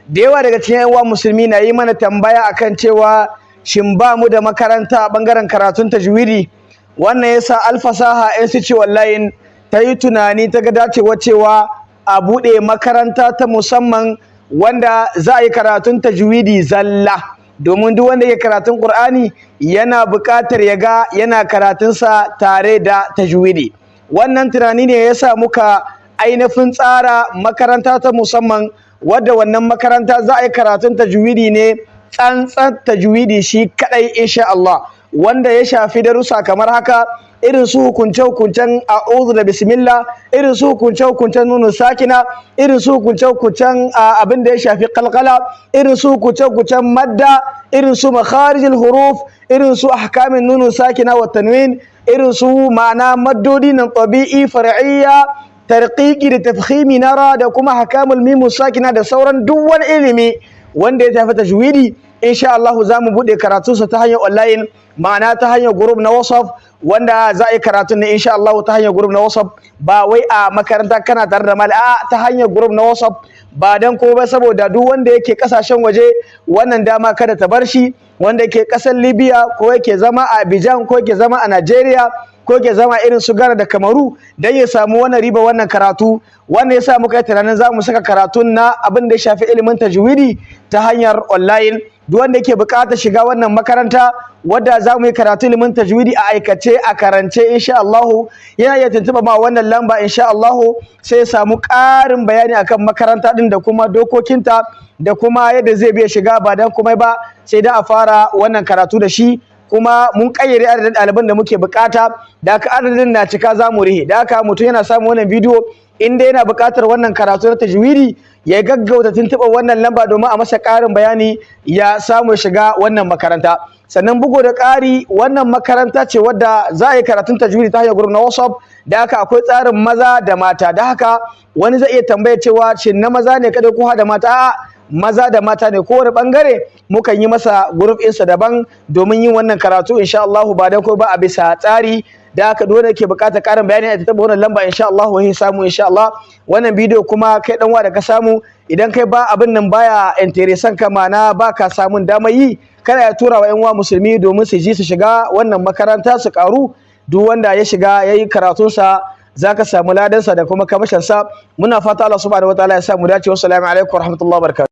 Da yawa daga cikin 'yan uwa musulmi na yi mana tambaya akan cewa shin ba mu da makaranta a bangaren karatun tajwidi? Wannan yasa Alfasaha Institute Online ta yi tunani, ta ga dacewa cewa a buɗe makaranta ta musamman wanda za a yi karatun tajwidi zalla, domin duk wanda yake karatun Qur'ani yana buƙatar ya ga yana karatunsa tare da tajwidi. Wannan tunani ne yasa muka ainihin tsara makaranta ta musamman, wadda wannan makaranta za a yi karatun tajwidi ne, tsantsan tajwidi shi kadai insha Allah, wanda ya shafi darussa kamar haka: irin su hukunce-hukuncen a'udhu da bismillah, irin su hukunce-hukuncen nunu sakina, irin su hukunce-hukuncen abin da ya shafi kalkala, irin su hukunce-hukuncen madda, irin su makharijul huruf, irin su ahkamin nunu sakina wa tanwin, irin su ma'ana maddodi nan tabi'i, far'iyya, tarqiqi da tafkhimi nara, da kuma ahkamul mimu sakina, da sauran duk wani ilimi wanda ya tafi tajwidi. Insha Allah za mu buɗe karatunsa ta hanyar online, ma'ana ta hanyar group na WhatsApp, wanda za a yi karatun ne insha Allah ta hanyar group na WhatsApp, ba wai a makaranta kana tare da malami a ta hanyar group na WhatsApp. Ba dan ko ba, saboda duk wanda yake kasashen waje wannan dama kada ta bar shi. Wanda yake kasar Libya, ko yake zama a Abidjan, ko yake zama a Nigeria, ko ke zama irin su Ghana da Kamaru, dan ya samu wannan riba, wannan karatu. Wannan yasa muka yi tunanin za mu saka karatun na abin da ya shafi ilimin tajwidi ta hanyar online. Duk wanda yake buƙatar shiga wannan makaranta wadda za mu yi karatu ilimin tajwidi a aikace, a karance insha Allah, yana iya tuntuɓa ma wannan lamba insha Allah, sai ya samu ƙarin bayani akan makaranta din da kuma dokokinta da kuma yadda zai biya shiga. Ba dan komai ba, sai da a fara wannan karatu da shi. Kuma mun kayyade adadin ɗaliban da muke bukata, da haka adadin na cika za mu rihe. Da haka mutum yana samun wannan bidiyo, in dai yana buƙatar wannan karatu na tajwidi, ya gaggauta tuntuɓar wannan lamba domin a masa ƙarin bayani ya samu shiga wannan makaranta. Sannan bugu da ƙari, wannan makaranta ce wadda za a yi karatun tajwidi ta hanyar group na WhatsApp. Da haka akwai tsarin maza da mata. Da haka wani zai iya tambaya cewa shin na maza ne kadai ko da mata? A'a, maza da mata ne. Kowane bangare mukan yi masa group ɗinsa daban domin yin wannan karatu insha Allah, ba dan ko ba, a bisa tsari. Da haka duk wanda yake buƙatar ƙarin bayani a taɓa wannan lamba insha Allah, wai samu insha Allah. Wannan bidiyo kuma, kai dan da ka samu, idan kai ba abin nan baya interesting ka, mana ba ka samun damar yi, kana ya tura wa 'yan uwa musulmi domin su ji su shiga wannan makaranta su karu. Duk wanda ya shiga yayi karatunsa, zaka samu ladansa da kuma kamashinsa. Muna fata Allah subhanahu wataala ya sa mu dace. Wassalamu alaikum warahmatullahi wabarakatuh.